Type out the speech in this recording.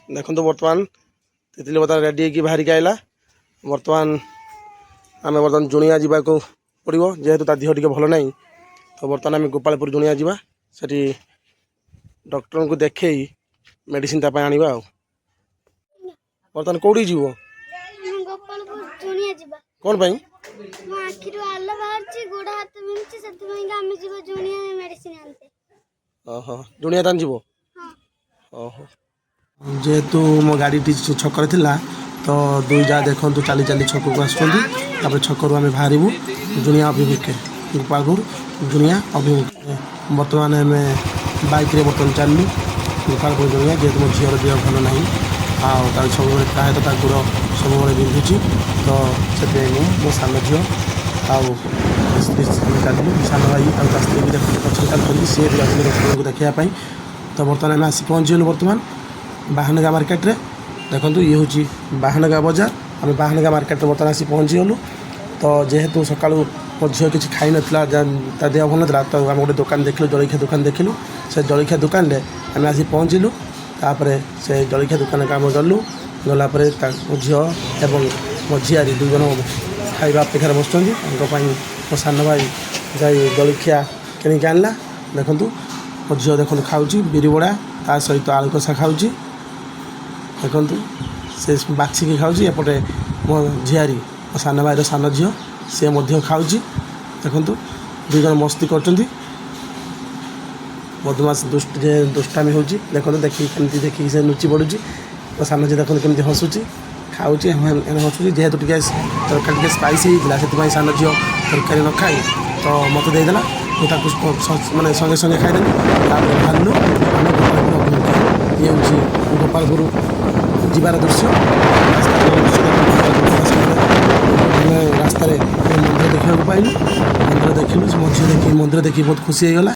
ଦେଖନ୍ତୁ, ବର୍ତ୍ତମାନ ତିତିଲି ବର୍ତ୍ତମାନ ରେଡ଼ି ହେଇକି ବାହାରିକି ଆଇଲା। ବର୍ତ୍ତମାନ ଆମେ ବର୍ତ୍ତମାନ ଜୁଣିଆ ଯିବାକୁ ପଡ଼ିବ, ଯେହେତୁ ତା ଦେହ ଟିକେ ଭଲ ନାହିଁ। ତ ବର୍ତ୍ତମାନ ଆମେ ଗୋପାଳପୁର ଜୁଣିଆ ଯିବା, ସେଠି ଡକ୍ଟରଙ୍କୁ ଦେଖେଇ ମେଡ଼ିସିନ ତା ପାଇଁ ଆଣିବା। ଆଉ ବର୍ତ୍ତମାନ କେଉଁଠିକି ଯିବ? ଆମେ ଗୋପାଳପୁର ଜୁଣିଆ ଯିବା। କ'ଣ ପାଇଁ? ମୋ ଆଖିରୁ ଆଲ ବାହାରୁଛି, ଗୋଡ଼ ହାତ ବିନ୍ଧୁଛି, ସେଥିପାଇଁ ଆମେ ଯିବା ଜୁଣିଆ ମେଡ଼ିସିନ ଆଣିତେ। ଓହୋ, ଜୁଣିଆ ତାହେଲେ ଯିବ? ହଁ। ଓହୋ, ଯେହେତୁ ମୋ ଗାଡ଼ିଟି ଛକରେ ଥିଲା, ତ ଦୁଇ ଯା ଦେଖନ୍ତୁ ଚାଲି ଚାଲି ଛକକୁ ଆସୁଛନ୍ତି। ତାପରେ ଛକରୁ ଆମେ ବାହାରିବୁ ଜୁଣିଆ ଅଭିମୁଖେ, ଗୋପାଳପୁର ଜୁଣିଆ ଅଭିମୁଖେ। ବର୍ତ୍ତମାନ ଆମେ ବାଇକ୍ରେ ବର୍ତ୍ତମାନ ଚାଲିଲୁ ଗୋପାଳପୁର ଜୁଣିଆ, ଯେହେତୁ ମୋ ଝିଅର ଦେହ ଭଲ ନାହିଁ ଆଉ ତାର ସବୁବେଳେ ପ୍ରାୟତଃ ତା ଗୋଡ଼ ସବୁବେଳେ ବିନ୍ଧୁଛି। ତ ସେଥିପାଇଁ ମୁଁ, ମୋ ସାନ ଝିଅ ଆଉ ସ୍ତ୍ରୀ ଆମେ ଚାଲିଲୁ। ସାନ ଭାଇ ଆଉ ତା ସ୍ତ୍ରୀ ବି ଦେଖନ୍ତୁ ପଛରେ ଚାଲୁଛନ୍ତି, ସିଏ ବି ଯାଉଛନ୍ତି ଡକ୍ଟରଙ୍କୁ ଦେଖିବା ପାଇଁ। ତ ବର୍ତ୍ତମାନ ଆମେ ଆସି ପହଞ୍ଚିଗଲୁ ବର୍ତ୍ତମାନ ବାହାନଗା ମାର୍କେଟରେ। ଦେଖନ୍ତୁ, ଇଏ ହେଉଛି ବାହାନଗା ବଜାର। ଆମେ ବାହାନଗା ମାର୍କେଟରେ ବର୍ତ୍ତମାନ ଆସି ପହଞ୍ଚିଗଲୁ। ତ ଯେହେତୁ ସକାଳୁ ମୋ ଝିଅ କିଛି ଖାଇନଥିଲା, ତା ଦେହ ଭଲ ନଥିଲା, ତ ଆମେ ଗୋଟେ ଦୋକାନ ଦେଖିଲୁ, ଜଳଖିଆ ଦୋକାନ ଦେଖିଲୁ। ସେ ଜଳଖିଆ ଦୋକାନରେ ଆମେ ଆସି ପହଞ୍ଚିଲୁ। ତାପରେ ସେ ଜଳଖିଆ ଦୋକାନକୁ ଆମେ ଗଲୁ। ଗଲା ପରେ ମୋ ଝିଅ ଏବଂ ମୋ ଝିଆରୀ ଦୁଇ ଜଣ ଖାଇବା ଅପେକ୍ଷାରେ ବସିଛନ୍ତି। ତାଙ୍କ ପାଇଁ ମୋ ସାନ ଭାଇ ଯାଇ ଜଳଖିଆ କିଣିକି ଆଣିଲା। ଦେଖନ୍ତୁ, ମୋ ଝିଅ ଦେଖନ୍ତୁ ଖାଉଛି ବିରି ବଡ଼ା, ତା ସହିତ ଆଳୁ କଷା ଖାଉଛି। ଦେଖନ୍ତୁ, ସେ ବାଛିକି ଖାଉଛି। ଏପଟେ ମୋ ଝିଆରୀ, ମୋ ସାନ ଭାଇର ସାନ ଝିଅ, ସିଏ ମଧ୍ୟ ଖାଉଛି। ଦେଖନ୍ତୁ, ଦୁଇ ଜଣ ମସ୍ତି କରୁଛନ୍ତି। ବଦମାସ ଦୁଷ୍ଟ ଯେ ଦୁଷ୍ଟାମି ହେଉଛି। ଦେଖନ୍ତୁ, ଦେଖିକି କେମିତି ଦେଖିକି ସେ ଲୁଚି ପଡ଼ୁଛି। ମୋ ସାନ ଝିଅ ଦେଖନ୍ତୁ କେମିତି ହସୁଛି, ଖାଉଛି, ଏଣେ ହସୁଛି। ଯେହେତୁ ଟିକେ ତରକାରୀ ଟିକେ ସ୍ପାଇସି ହେଇଥିଲା, ସେଥିପାଇଁ ସାନ ଝିଅ ତରକାରୀ ନ ଖାଇ ତ ମୋତେ ଦେଇଦେଲା। ମୁଁ ତାକୁ ମାନେ ସଙ୍ଗେ ସଙ୍ଗେ ଖାଇଦେଲି। ତାପରେ ବାହାରିଲୁ ଆମେ ଗୋପାଳପୁର ଅଭିମୁଖେ। ଇଏ ହେଉଛି ଗୋପାଳପୁର ଯିବାର ଦୃଶ୍ୟ, ରାସ୍ତାର ଦୃଶ୍ୟ। ଦେଖନ୍ତୁ, ଆମେ ରାସ୍ତାରେ ମନ୍ଦିର ଦେଖିବାକୁ ପାଇଲୁ। ମନ୍ଦିର ଦେଖିଲୁ, ମୋ ଝିଅ ଦେଖିକି, ମନ୍ଦିର ଦେଖିକି ବହୁତ ଖୁସି ହେଇଗଲା।